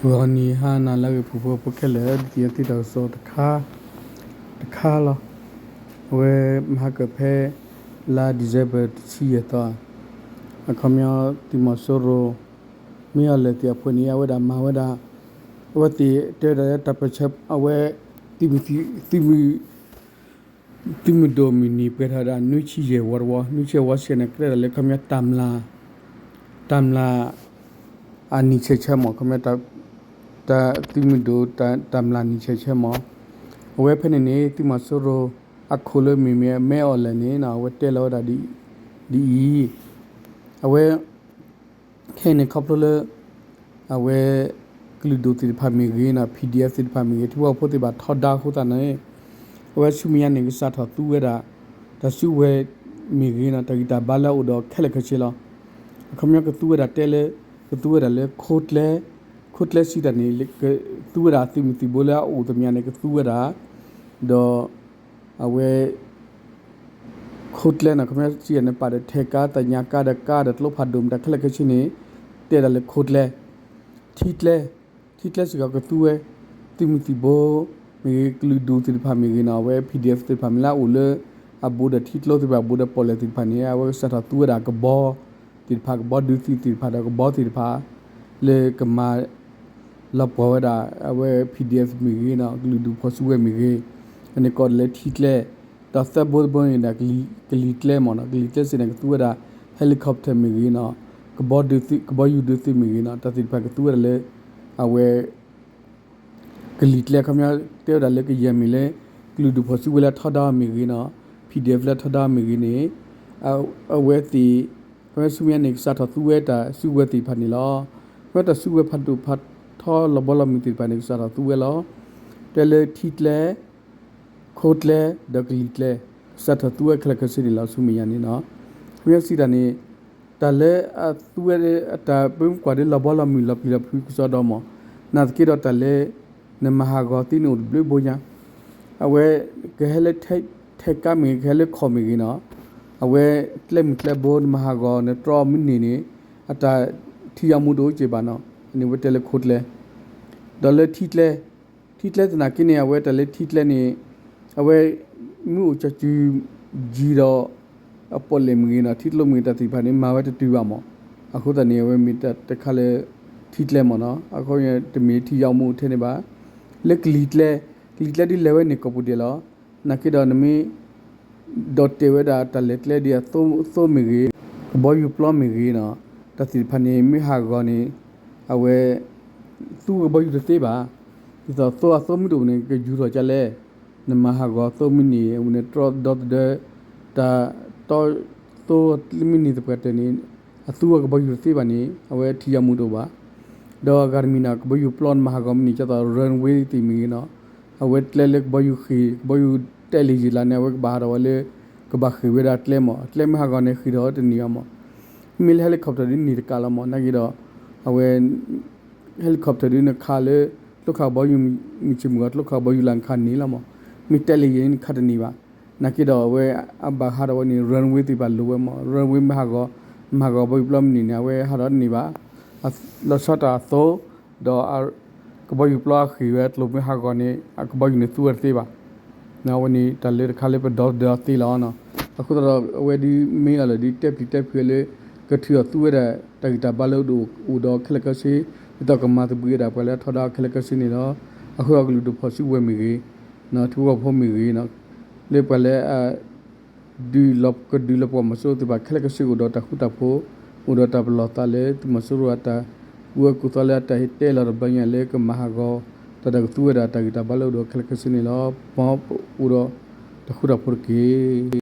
ဂီၤနံၤဟါနၤလၢအဂ့ၤ ပှၤဖိဖိခဲလၢာ် ဒုးသ့ၣ်ညါသုတၢ်ကစီၣ်တခါ တခါလီၤ. အဝဲမဟါကၢၣ်ဖဲ လါ December တဆံယဲၢ်သီ အခီပညီ သုးမီၤစိရိၤ မ့ၢ်အီၤလဲၤသ့ၣ်အဖှဲန့ၣ် အဝဲဒၣ်မၤဝဲဒၣ် အဝဲသ့ၣ်တဲဝဲဒၣ်လၢတၢ်ပၢၢ်ဆၢ အဝဲ သုးမုၢ် သုးမုၢ်ဒိၣ်မုၢ်နံၤပှဲၤထီၣ်ဝဲဒၣ် နွံဆံယဲၢ်ဝီတဝီ နွံဆံယဲၢ်ဝီဆံန့ၣ် ကဲဒၣ်လၢခီပညီ တၢ်မျၢ် တၢ်မျၢ် အနံၣ်ဆဲးဆၢမး ခီပညီ တၢ် သုးမုၢ်ဒိၣ် တၢ်မျၢ်နံၣ်ဆဲးဆၢမး. အဝဲဖဲန့ၣ်န့ၣ် သုးမီၤစိရိၤ အခိၣ်လၢမ့မ့ၢ် မ့ၢ်အီၤလဲၣ်န့ၣ် အဝဲတဲလီၤဝဲဒၣ် ဒ်အံၤ အဝဲ ခဲအံၤန့ၣ်ခီဖျိလၢ အဝဲ ကလုာ်ဒူၣ်သ့ၣ်တဖၣ်မ့ၢ်ဂ့ၤနီၤ PDF သ့ၣ်တဖၣ်မ့ၢ်ဂ့ၤ ထံဖိကီၢ်ဖိသ့ၣ်တဖၣ်ထီဒါအဃိသတးန့ၣ် အဝဲဆူမဲာ်ညါန့ၣ် ကစးထီၣ်သူဝဲဒၣ် တၢ်စုကဝဲၤမ့ၢ်ဂ့ၤနီၤ တၢ်ဂံၢ်တၢ်ဘါလၢအအိၣ်ဒီးခဲလၢာ်ခဲဆ့လီၤ. အခီပညီကသူဝဲဒၣ်တဲလၢ ကသူဝဲဒၣ်လၢခိကျဲ ခိကျဲစံးတၢ်န့ၣ် ကသူဝဲဒၣ်သုးမုၢ်သံၣ်ဘိလၢအအိၣ်သ့ၣ်ညါန့ၣ် ကသူဝဲဒၣ် ဒီး အဝဲ ခိကျဲနီၤ ခီပညီစံးတၢ်န့ၣ် ပာ်ဒီးထဲကါ သညါကါဒီးကါဒီးကျိဖးဒိၣ်မတၤခဲလၢာ်ခဲဆ့န့ၣ် တဲဒၣ်လၢခိကျဲ ထံကျဲ ထံကျဲစ့ၢ်ကီးကသူဝဲ သုးမုၢ်သံၣ်ဘိ မ့ၢ်ဂ့ၤ ကလုာ်ဒူၣ်သ့ၣ်တဖၣ်မ့ၢ်ဂ့ၤနီၤ အဝဲ PDF သ့ၣ်တဖၣ်မ့ၢ်လၢအအိၣ်လၢ အဘူးဒီးထံကျိသ့ၣ်တဖၣ် ဘူးဒီးပီၣ်လဲၣ်သ့ၣ်တဖၣ်န့ၣ် အဝဲကစးထီၣ်သူဝဲဒၣ်ကဘီ သ့ၣ်တဖၣ် ကဘီဒုးသုးသ့ၣ်တဖၣ်ဒီးကဘီသ့ၣ်တဖၣ် လၢကမၤ လီၤပှီၢ်ဝဲဒၣ် အဝဲ PDF မ့ၢ်ဂ့ၤနီၤ ကလုာ်ဒူၣ်ဖီၣ်စုကဝဲၤမ့ၢ်ဂ့ၤ အန့ၣ်ကိးလၢထံကျဲ ဒီးသၢဘိတဘိန့ၣ်ဒီး ကလံၤကျဲမ့ၢ်နီၤ ကလံၤကျဲစ့ၢ်န့ၣ် ကသူဝဲဒၣ် helicopter မ့ၢ်ဂ့ၤနီၤ ကဘီဒုးသုး ကဘီယူၤဒုးသုးမ့ၢ်ဂ့ၤနီၤ တၢ်သ့ၣ်တဖၣ်ကသူဝဲဒၣ်လၢ အဝဲ ကလံၤကျဲ ခီပညီတဲဝဲဒၣ်လၢကယဲၢ်မ့ၢ်လၢ ကလုာ်ဒူၣ်ဖီၣ်စုကဝဲၤလၢထီဒါအီၤမ့ၢ်ဂ့ၤနီၤ PDF လၢထီဒါအီၤမ့ၢ်ဂ့ၤန့ၣ် အဝဲသ့ၣ် ခီပညီဆူမဲာ်ညါန့ၣ် ကစးထီၣ်သူဝဲတၢ်စုကဝဲၤသ့ၣ်တဖၣ်န့ၣ်လီၤ. ခီပညီတၢ်စုကဝဲၤဖးဒိၣ်ဖးထီလီၤဘီလီၤမုၢ်သ့ၣ်တဖၣ်န့ၣ် ကစးထီၣ်သူဝဲလီၤ. တဲလၢထံကျဲ ခိကျဲ ဒီးကလံၤကျဲ ကစးထီၣ်သူဝဲခဲလၢာ်ခဲဆ့န့ၣ်လီၤ ဆူမဲာ်ညါန့ၣ်နီၤ. ခီပညီစံးတၢ်န့ၣ် တၢ်လၢအသူဝဲ တၢ်ပမ့ၢ်ကွၢ်ဒီးလီၤဘီလီၤမုၢ်လီၤပျံၤလီၤဖုးကစီဒီမး, နာ်သက့ဒီးတၢ်လၢ နမၤဟးဂီၤသ့န့ၣ်အိၣ်တဘျုးဘိညါ, အဝဲ ကဟဲလၢထဲကါမ့ၢ်ဂ့ၤ ကဟဲလၢခီၣ်မ့ၢ်ဂ့ၤနီၤ, အဝဲကျဲမုၢ်ကျဲဘိ နမၤဟးဂီၤ နတြီမ့ၢ်န့ၢ်န့ၣ် အတၢ်ထံယီၤမူတအိၣ်က့ဘၣ်နီၤ, အန့ၣ်ဝဲတဲလၢခိကျဲ, ဒီးလၢထံကျဲ ထံကျဲသနာ်က့န့ၣ် အဝဲတၢ်လၢထံကျဲန့ၣ် အဝဲ မ့ၢ်အိၣ်ကၠီစု ယံၤဒီး အပီၣ်လဲၣ်မ့ၢ်ဂ့ၤနီၤ ထံကျိမ့ၢ်ဂ့ၤ တၢ်သ့ၣ်တဖၣ်န့ၣ် မၤဝဲတတုၤဘၣ်မး, အဃိသတးန့ၣ် အဝဲမ့ၢ်တၢ်တခါလၢ ထံကျဲမးနီၤ, အခီပညီတမ့ၢ်ထံယီၤမူထဲန့ၣ်ဘၣ်, လၢကလံၤကျဲ, ကလံၤကျဲဒ်လဲၤဝဲန့ၣ်ကိာ်ပူၤဒဲးလီၤ, နာ်က့ဒီးနမ့ၢ် ဒီးတဲဝဲဒၣ်တၢ်လဲၤကျဲဒ်အသိမ့ၢ်ဂ့ၤ, ကဘီယူၤပျီမ့ၢ်ဂ့ၤနီၤ, တၢ်သ့ၣ်တဖၣ်န့ၣ် မ့ၢ်ဟးဂီၤန့ၣ် အဝဲ သူကဘီယူၤတသ့ဘၣ်, ဒ်သိးသိအသိမ့ၢ်တအိၣ်န့ၣ် ကယူၤထီၣ်ကလဲၣ်, နမၤဟးဂီၤသိမ့ၢ်န့ၢ် အဝဲန့ၣ်တြီဒီသဒၢ တၢ်တီ သိမ့ၢ်န့ၢ်သပှၢ်တၢၢ်န့ၣ် အသူအကဘီယူၤတသ့ဘၣ်န့ၣ် အဝဲထံယီၤမူတအိၣ်ဘၣ်, ဒီးအဂၤတမံၤန့ၣ် ကဘီယူၤပျီနမၤဟးဂီၤမ့ၢ်န့ၣ် ဒ်သိး runway သ့ၣ်မ့ၢ်ဂ့ၤနီၤ, အဝဲကျဲလၢကဘီယူၤဃ့ၢ် ကဘီယူၤတဲာ်လံယံာ်လါန့ၣ် အဝဲကဘၣ်ဟးထီၣ်ဝဲလၢ ကဘၣ်ဃ့ၢ်ဝဲဒၣ်ကျဲမး, ကျဲမ့ၢ်ဟးဂီၤန့ၣ် ဃ့ၢ်ထီၣ်တန့ၢ်ဘၣ်မး, မ့ၢ်လၢ helicopter ဒ်န့ၣ်တကးလီၤမး, နာ်က့ဒီး အဝဲ helicopter ဒ်နခးလၢ ကျိခးကဘီယူၤမုၢ်ဆ့ၣ်မုၢ်ဂီၤ ကျိခးကဘီယူၤလၢနခးန့ၢ်လီၤမး, မ့ၢ်တဲာ်လံယံာ်န့ၣ် နခးတန့ၢ်ဘၣ်, နာ်က့ဒီးအဝဲ အဘၣ်ဟးထီၣ်ဝဲန့ၣ် runway သ့ၣ်တဖၣ်လိၣ်ဝဲမး, runway မ့ၢ်ဟးဂီၤ မ့ၢ်ဟးဂီၤကဘီယူၤပျီမ့ၢ်န့ၢ်န့ၣ် အဝဲဟးထီၣ်တန့ၢ်ဘၣ်, လီၤဆီတၢ်အသိ ဒီး ကဘီယူၤပျီအဃ့ၢ်ဝဲအကျိၤမ့ၢ်ဟးဂီၤန့ၣ် အကဘီယူၤန့ၣ်သူဝဲတသ့ဘၣ်, အဝဲန့ၣ်တၢ်လၢတခါလၢပဒီသဒၢအီၤသ့လီၤနီၤ, အဃိသတးဒီး အဝဲဒ်မ့ၢ်အီၤလၢဒ်တဲပျံၤတဲဖုးလၢ ကထုးအီၤသူဝဲဒၣ် တၢ်ဂံၢ်တၢ်ဘါလၢအိၣ်ဒီးခဲလၢာ်ခဲဆ့, ဒ်သိးကမၤသဘှံးဝဲဒၣ်ပှၤလၢအထီဒါအီၤခဲလၢာ်ခဲဆ့န့ၣ်လီၤ, အဃိဒီးကလုာ်ဒူၣ်ဖီၣ်စုကဝဲၤမ့ၢ်ဂ့ၤ, ထံဖိကီၢ်ဖိမ့ၢ်ဂ့ၤနီၤ, လၢပှၤလၢ ဒုးလီၤကဒုးလီၤပှီၢ်မီၤစိရိၤသ့ၣ်တဖၣ် ခဲလၢာ်ခဲဆ့အိၣ်ဒီးတၢ်ဃူတၢ်ဖိး, အိၣ်ဒီးတၢ်ပလီၢ်သးလၢသုးမီၤစိရိၤအတၢ်ကူၣ်အၢကူၣ်သီလၢအတၢ်ဟ့ၣ်တဲလီၤတဘျီညါလၢကမၤဟးဂီၤ တၢ်ဒီးကသူဝဲဒၣ်တၢ်ဂံၢ်တၢ်ဘါလၢအိၣ်ဒီးခဲလၢာ်ခဲဆ့န့ၣ်လီၤ. မ်ပအိၣ်ဒီးတၢ်ဃူတၢ်ဖိးတက့ၢ်.